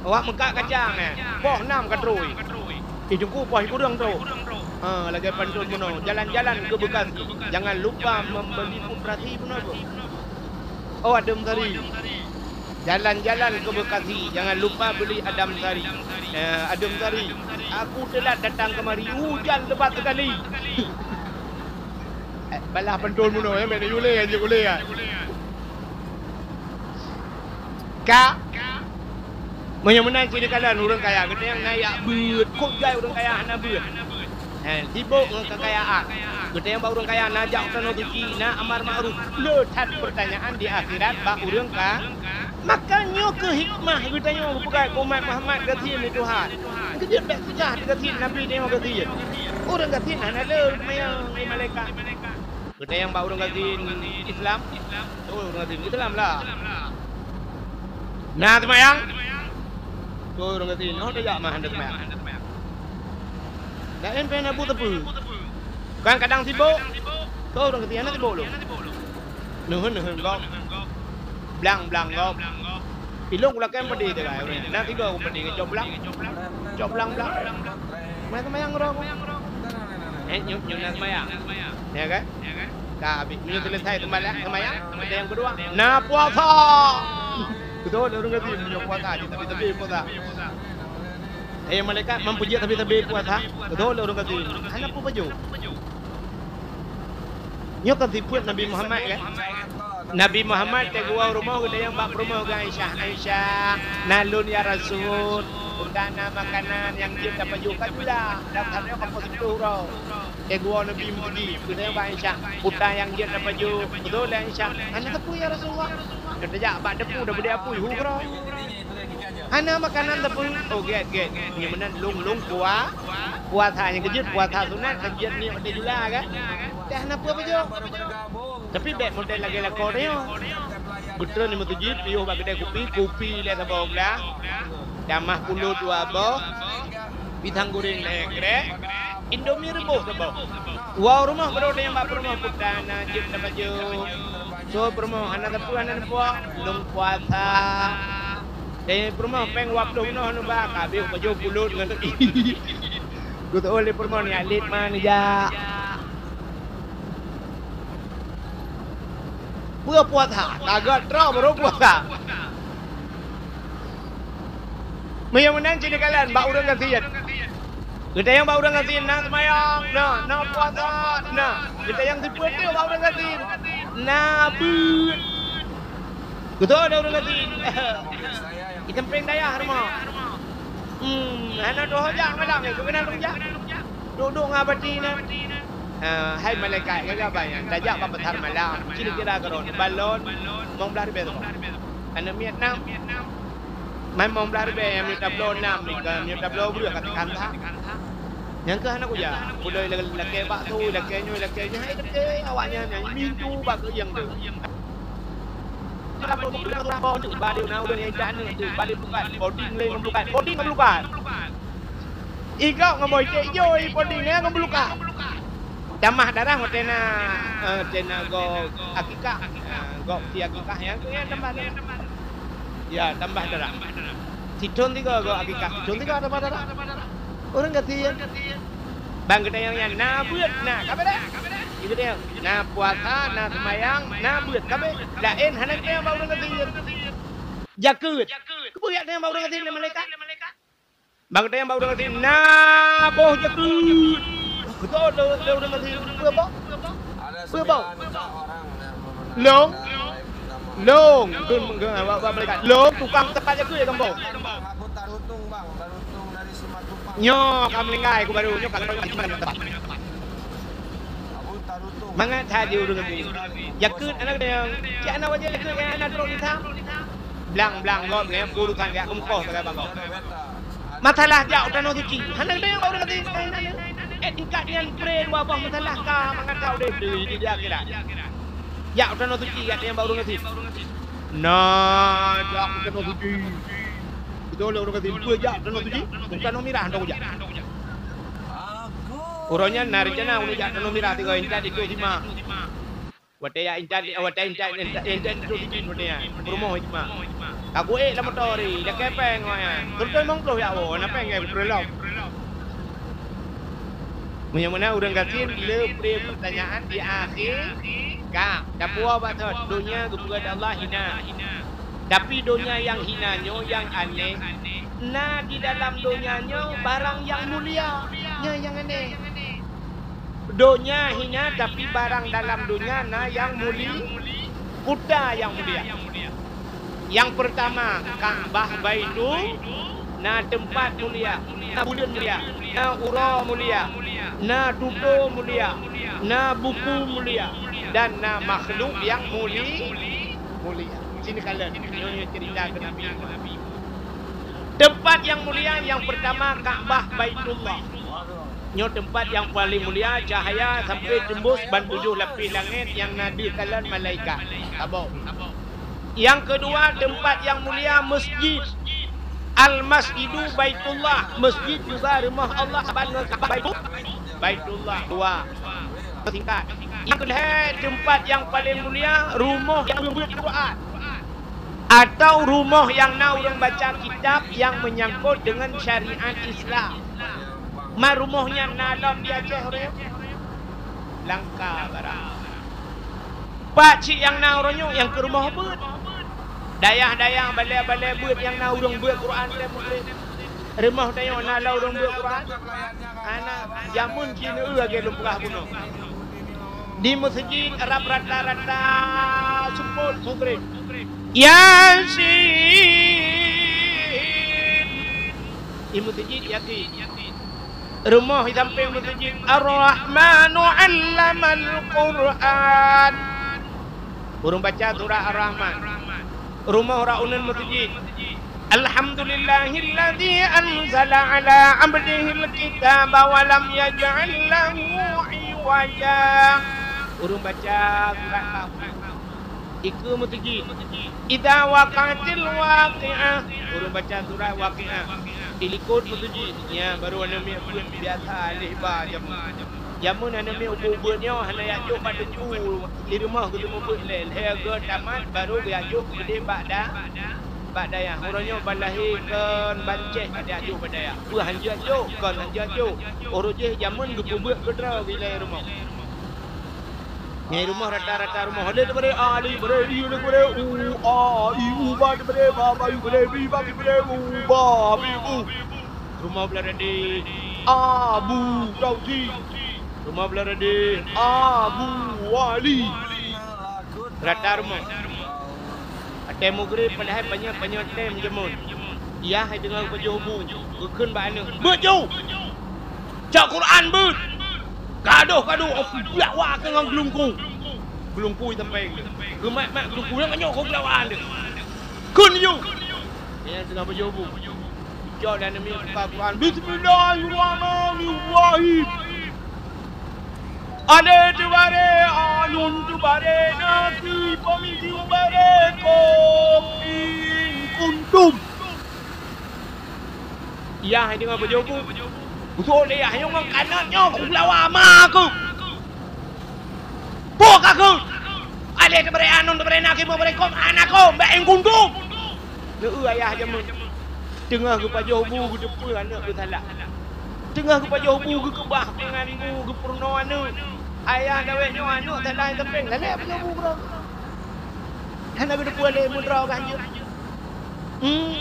Awak meukat kacang, eh, poh nam ka trok. Ih, teungku poh kureueng trok. Ha, lagée pantôn bunoe, jalan-jalan ke Bekasi, jangan lupa membeli putrasi bunoe. Oh, Adem Sari. Jalan-jalan ke Bekasi, jangan lupa beli Adem Sari. Eh, Adem Sari. Aku telat datang kemari, hujan lebat sekali. Eh, balah pantôn bunoe, eh, mek na yue lé, eh, jeuet ulée, eh. Ka, meunyoe meunan cit neukalon ureuëng kaya, geutanyoe na jak beuet, kôb jai ureuëng kaya hana beuet. Hé, sibok ngon keukayaan. Geutanyoe bak ureuëng kaya na jak u tanoh suci, na amar makruf. Le that peurtanyaan di akhirat bak ureuëng ka. Maka nyoe keuh hikmah geutanyoe geupeugah keu umat Muhammad gasien lé Tuhan. Keu jeuet bèk susah gasien Nabi tanyoe gasien. Ureuëng gasien hana le seumayang lé malaikat. Geutanyoe bak ureuëng gasien Islam. Oh, ureuëng gasien Islam lah. Na seumayang? Keu ureuëng gasien, oh, tajak mah hana seumayang. Laén pih na buet teupeu. Kan kadang sibok. Keu ureuëng gasien hana sibok lom. Neuheun-neuheun gob. Blang-blang gob. Ilong kulakèe padé teuga ureuëng. Na tiga ku padé ngejok blang. Jok blang-blang. Mai seumayang roh. Eh, nyoe, nyoe na seumayang. Ya kan? Ka habis. Meunyoe selesai seumayang, seumayang, ada yang kedua. Na puasa. Beutôi lé ureuëng gasien meunyoe puasa, tapi-tapi puasa. Eh, malaikat mampu jeuet tapi-tapi puasa. Beutôi lé ureuëng gasien. Hana peue pajoh. Nyoe kan sifeuet Nabi Muhammad kan? Nabi Muhammad teuka woe rumoh geutanyoe bak peurumoh geuh Aisyah. "Aisyah, na lôn ya Rasul, peue na makanan nyang jeuet tapajoh ka jula, dan sabe ka poh siplôh uroe." Teuka woe Nabi meutuji, geutanyoe bak Aisyah, "Peue nyang jeuet tapajoh?" Beutôi lé Aisyah, "Hana teupeu ya Rasulullah." Geutanyoe jak bak depu, dapeude apui hu keudroe. Hana makanan teupeu. Oh, gét, gét. Nyoe meunan lôn, lôn pua-, puasa nyang keujeuet, puasa sunat, keujeuet ni watèe jula kan? Dah hana peue pajoh. Tapi bèk model lagèe lakoe nyoe. Beutôi ni meutuji, piôh bak keudè kupi, kupi lé saboh glah. Tamah pulut dua boh. Pisang goreng lhèe krèk. Indomie reubôh saboh. Woe rumoh baru ada nyang bak peurumoh, "Peue na jeuet tapajoh?" Soe peurumoh, "Hana teupeu, hana neupok, lôn puasa." Di peurumoh, "Pèng dua ploh bunoe neuba, ka habéh pajoh pulut ngon teuki." Geuteu'oh lé peurumoh, "Nyak lét ma neujak." Peue puasa? Ka gét droe baru puasa. Meunyoe meunan cit neukalon bak ureuëng gasien. Geutanyong bak ureuëng gasien, na seumayang, na, na puasa, na. Geutanyong sifeuet teuh bak ureuëng gasien, na beuet. Geutanyoe ureuëng gasien. Di sampéng dayah rumoh. Hmm, hana tuho jak malam nyoe, keupeue na lôn jak? Duek-duek ngon abati na. Ah, hai malaikat, ngon saban nyan, tajak bak pasar malam, kira-kira keudroe, balon, limong blaih ribèe saboh. Aneuk miet nam, man limong blaih ribèe, nyang miyueb tabloe nam, nyang miyueb tabloe breueh ka teukanta. Nyang keuh hana kujak, peuleueh lakèe bakso, lakèe nyoe, lakèe nyan, hai lakèe awaknyan nyang mintu bak keuieng teuh. Bali na ureuëng nyang jak aneuk teuh, bali peukat, poding lé ngon peukat, poding ngon peukat. Igok ngon boh icek jôi, poding ngon beulukat. Tamah darah watèe na, eh, watèe na gob akikah. Eh, gob si akikah nyan keuh nyan tamah darah. Ya, tamah darah. Sithon sigoe gob akikah, sithon sigoe tamah darah. Ureuëng gasien. Ban geutanyong nyan, na beuet na, ka beuet. Geutanyong, na puasa, na seumayang, na beuet, ka beuet. Laén hana geutanyong bak ureuëng gasien. Jakeuet. Keupeue jak tanyong bak ureuëng gasien lé malaikat? Ban geutanyong bak ureuëng gasien, na boh jakeuet. Beutôi lé, lé ureuëng gasien, peue boh? Peue boh? Lôn, lôn, kheun, kheun, bak, bak malaikat. Lôn tukang teupat jakeuet lam boh. Nyoe ka meuninggai ku baru, nyoe ka meuninggai. Mangat that di ureuëng gasien. Jakeuet aneuk tanyong, cit hana wajéb jakeuet ngon aneuk droe di tham. Blang-blang gob nyan urusan jak keumeukoh sagai bak gob. Masalah jak u Tanoh Suci, hana geutanyong bak ureuëng gasien. Eh, tingkat nyan pré dua boh masalah ka mangat that udép di, di, di akhirat. Jak u Tanoh Suci, jak tanyong bak ureuëng gasien. Na jak u Tanoh Suci. Beutôi lé ureuëng gasien, peue jak Tanoh Suci? U Tanoh Mirah hantom kujak. Uroe nyan na reuncana ulôn jak Tanoh Mirah sigoe, intat di Tok Sima. Watèe jak intat, watèe intat, intat, intat di Tok Sima watèe nyan. Peurumoh Sima. Ka kuék lam moto tadi, lakèe pèng awaknyan. Seureutoh limong ploh jak woe, na pèng keu peureuloh. Meunyoe meunan ureuëng gasien, le pré peurtanyaan di akhé ka. Tapuwoe bak thot, donya geupeugöt Allah hina. Tapi donya nyang hina nyoe nyang aneh, na di dalam donya nyoe barang nyang mulia. Nyoe nyang aneh. Donya hina, tapi barang dalam donya na nyang muli-, kuta nyang mulia. Nyang peurtama, Ka'bah Baitul, na teumpat mulia, na buleuen mulia, na uroe mulia, na tutoe mulia, na buku mulia, dan na makhluk nyang muli-, mulia. Sini kalon, nyoe, nyoe cerita keu Nabi Muhammad. Teumpat nyang mulia nyang peurtama Ka'bah Baitullah. Nyoe teumpat nyang paleng mulia, cahya sampai teumbus ban tujoh lapéh langét nyang na deuh kalon malaikat. Saboh. Nyang keudua, teumpat nyang mulia, masjid. Al-Masjidu Baitullah, masjid juga rumoh Allah, saban ngon Ka'bah Baitu-, Baitullah. Dua. Singkat. Nyang keulhèe, teumpat nyang paleng mulia, rumoh nyang beuet Quran. Atau rumoh nyang na ureueng baca kitab nyang meunyangkot deungon syariat Islam. Ma rumoh nyan na lom di Aceh uroe nyoe? Langka barang. Pat cit nyang na uroe nyoe, nyang keu rumoh beuet. Dayah-dayah, balè-balè beuet nyang na ureueng beuet Quran lé murit. Rumoh tanyoe na lom ureueng beuet Quran? Hana, jameun jih neueu lagèe lôn peugah bunoe. Di meuseujid rab rata-rata seupôt mugrib. Yasin. Di meuseujid Yasin. Rumoh di sampéng meuseujid, Ar-Rahmanu 'allamal Qur'an. Ureueng baca surah Ar-Rahman. Rumoh rot uneun meuseujid, Alhamdulillahilladzi anzala 'ala 'abdihil kitaba wa lam yaj'al lahu 'iwaja. Ureueng baca surat Kahfi. Dikeue meuseujid, Idza waqa'atil waqi'ah. Ureueng baca surat Waqi'ah. Di likot meuseujid, nyan baru aneuk miet beuet biasa alèh ba jameun. Jameun aneuk miet ubeuet-ubeuet nyoe hana jak jok bak teungku, di rumoh geuteumeubeuet lé, lhèe goe tamat baru geujak jok keudéh bak da-, bak dayah. Uroe nyoe ban lahé kon ban céh ka jak jok bak dayah. Peue han jeuet jok, kon han jeuet jok. Uroe jéh jameun geupeubeuet keudroe ilèe rumoh. Nyan rumoh rata-rata rumoh. Alif teubari a, alif teubari i, alif teubari u, a, i, u, ba teubari ba, ba i teubari bi, ba i teubari bu, ba, bi, bu. Rumoh blah tadi Abu Tausi. Rumoh blah tadi Abu Wali. Rata rumoh. Watèe mugréb padahai panyöt-panyöt tem jameun. Yah hai teungoh geupajoh bu, geukheun bak aneuk, "Beuet ju! Cok Quran beuet!" Gadoh-gadoh, oh, kupiak wak keu ngon geulungku. Geulungku itampai. Geumat-mat geulungku, nyan nyoe keu geulawan deuh. Kheun ju! Nyan teungoh pajoh bu. Cok dan demi buka Quran. Bismillahirrahmanirrahim. Alif teubari, a, nun teubari, na, kif, ba, mim, sin teubari, qaf, in kuntum. Yah hai teungoh pajoh bu. Beutôi lé yah nyoe ngon kanot nyoe, ku lawa ma ku. Boh ka kheun! Alif teubari, a, nun teubari, na, kif, ba, mim, sin teubari, qaf, anakum, ba, in kuntum. Neu-eu ayah jameun. Teungoh geupajoh bu, geuteupeue aneuk geusalah. Teungoh geupajoh bu, geukeubah pingan bu, geupeurunoe aneuk. Ayah dawet nyoe aneuk salah sampeng, lalek pajoh bu keudroe. Hana geuteupeue lé meudroe ka hanjeuet. Hmm.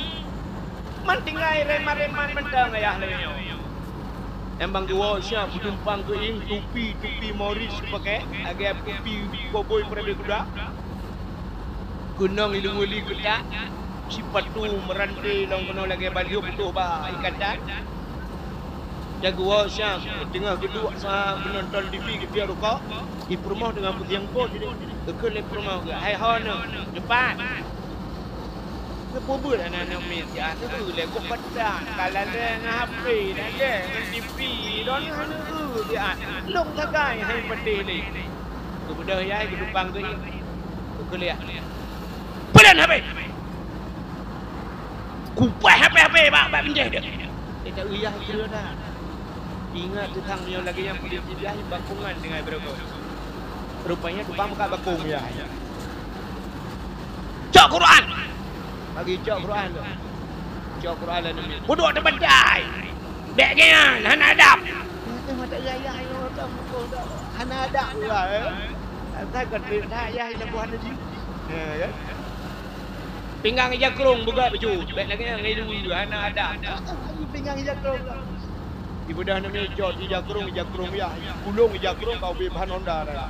Man tinggai reman-reman mantong ayah lagèe nyoe. Nyang ban geuwoe siat peutumpang keuieng, tupi-tupi Moris pakèk, lagèe tupi koboi peurabé kuda. Keunong ileung-ileung keutak, sipatu meuranté lom keunoe lagèe baleueh putôh bak ikatan. Nyang geuwoe siat, teungoh geuduek sa geunonton T V, geupiep rukok, di peurumoh teungoh peusiang phôn, geukheun lé peurumoh geuh, "Hai ho neuh, dipat!" Neupeubeuet aneuk-aneuk miet siat, neueu lé gob badan, ka lalè ngon H P, lalè ngon T V, droeneuh hana eu siat. Lôn sagai hai patéh lé. Geubeudôh yah, geudumpang keu ié. Geukuliah. Peulén H P! Kupaih H P-H P bak, bak bintéh deuh. Kita uyah kira dah. Ingat teutang meunyoe lagèe nyan polisi biah bakongan tinggai beureugoe. Rupanya tukang buka bakong yah. Cok Quran! Bagi cok Quran tu. Cok Quran lalu ni. Budok terbedai! Bèk nyan, hana adab! Hana adab pula, eh. Asai kon duit that yah ina buah tadi. Ya, kan? Pinggang ija krong beugöt baju. Bèk lagèe nyan ngon ilu hana adab. Pinggang ija krong. Ibudah nami cot ija krong, ija krong yah. Ulông ija krong kau bèe ban honda dah.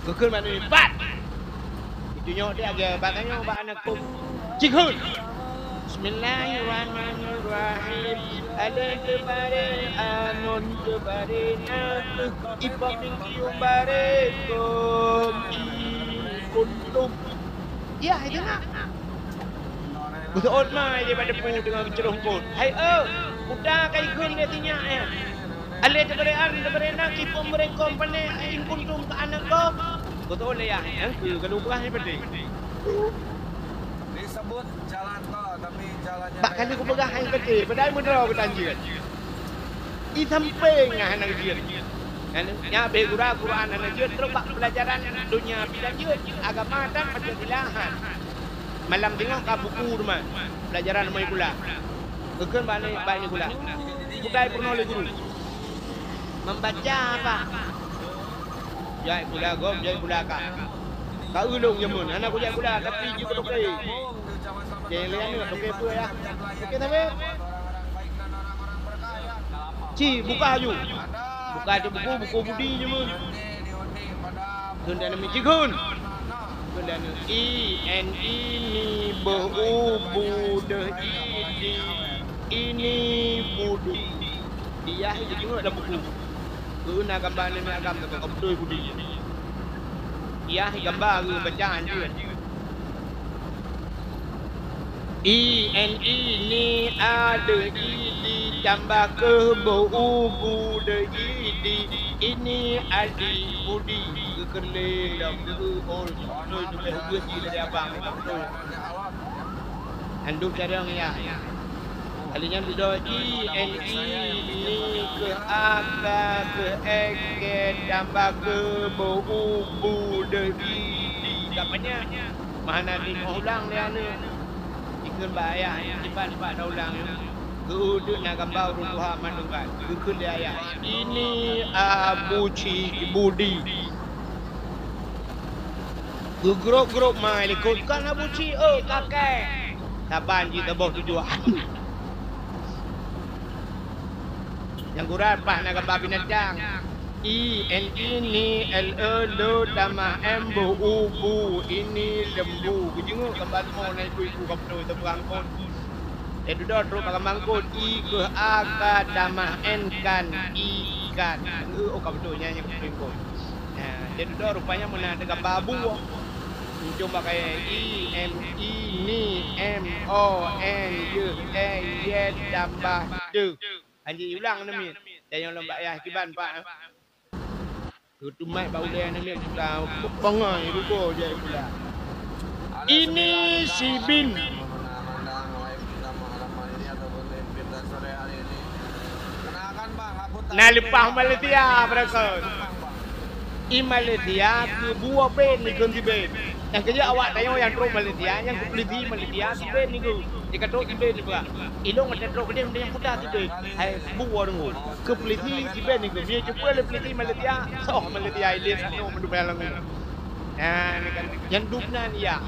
Geukheun manusia, "Pat!" Itu nyoe dia lagèe bak tanyoe bak aneuk kông. Cik Hud. Bismillahirrahmanirrahim. Alif teubari, a nun teubari, na, kif, ba, mim, sin teubari, qaf, in kuntum. Yah, itu na. Beutôi ot mai di bak depu teungoh geucurôh eungkôt. Hai, eu, kuta ka ikheun lé sinyak, eh. Alif teubari, a nun teubari, na, kif, ba, mim, sin teubari, qaf, pane, in kuntum keu aneuk gob. Beutôi lé yah, nyang keu keuneuk peugah hai patéh. Disebut jalan tol, tapi jalannya bak kali kupeugah hai patéh, padahai meudroe geutanjeuet. I sampéng nyang hana jeuet. Nyan, nyan habéh gura Quran hana jeuet, trok bak peulajaran donya pih hana jeuet, agama tan Pancasila han. Malam singoh ka buku teuma, peulajaran rumoh sikula. Geukheun bak ni, bak ni sikula. Kutai peurunoe lé guru. Membaca apa? Jai sikula gob, jai sikula ka. Ka ulông jameun, hana kujak sikula, tapi jeuet keu toke. Jai lé aneuk toke peue yah. Toke sabe. Ci, buka laju. Buka laju buku, buku budi jameun. Kheun dan mi ci kheun. Kheun dan i, en, i, ni, beuh, u, bu, deuh, i, di. Ini budi. Di yah jeuet lam buku. Keu na gamba nenek agam ka beutôi budi. Yah gamba geuh bacaan jeuet. I, en, i, ni, a, deuh, i, di, tambah keuh, beuh, u, bu, deuh, i, di, ini, adi, budi. Geukeureuleng lom, geu-, ol, ol, ol, ol, ol, ol, ol, ol, ol, ol. Andum carông yah. Kali nyan dudoe i, en, i, ni, keuh, a, ka, keuh, e, ke, tambah keuh, beuh, u, bu, deuh, i, di. Ka panyang. Meuhana di ulang lé aneuk. Ikheun bak ayah, sifat-sifat taulang nyoe. Geuudeuek na gamba ureuëng tuha mandum kan. Geukheun lé ayah. Ini Abu Ci Budi. Geugrôp-grôp ma likot, "Kon Abu Ci, oh, kakek." Saban jih saboh tujuan. Nyang gura paih na gamba binatang. I, N, I, ni, L, E, le, tamah, M, bu, u, bu, ini lembu. Geujeungok gamba leumô na ibu-ibu ka beutôi teupeurangkot. Lheueh dudoe trok bak gamba eungkôt, I keuh a ka tamah N kan, ikan. Ngon e, oh, ka beutôi nyan nyang keupeue eungkôt. Nah, lheueh dudoe rupanya meunan teuh gamba bue. Muncong bak kayèe I, M, I, ni, M, O, N, yeuh, N, Y, tambah, deuh. Hanjeuet ulang namiet. Dan nyang lom bak yah kiban, Pak, eh. Geutumat bak ulèe namiet buta, bangai rugoe jai pula. Ini si Bin. Na leupah Malaysia, beureukat. I Malaysia keu bue ben dikeuen si Ben. Nyang keujeuet awak tanyoe nyang trok Malaysia, nyang keu polisi Malaysia si Ben nikeue. Jikatrok si Ben nikeue. Ilong ada trok keudeh meunan nyang puta si Ben. Hai bue deungoe. Keu polisi si Ben nikeue. Mie cuba lé polisi Malaysia, soh Malaysia ilèe sinoe meudumai lam nyoe. Nah, ni kan. Nyang dum nan ya.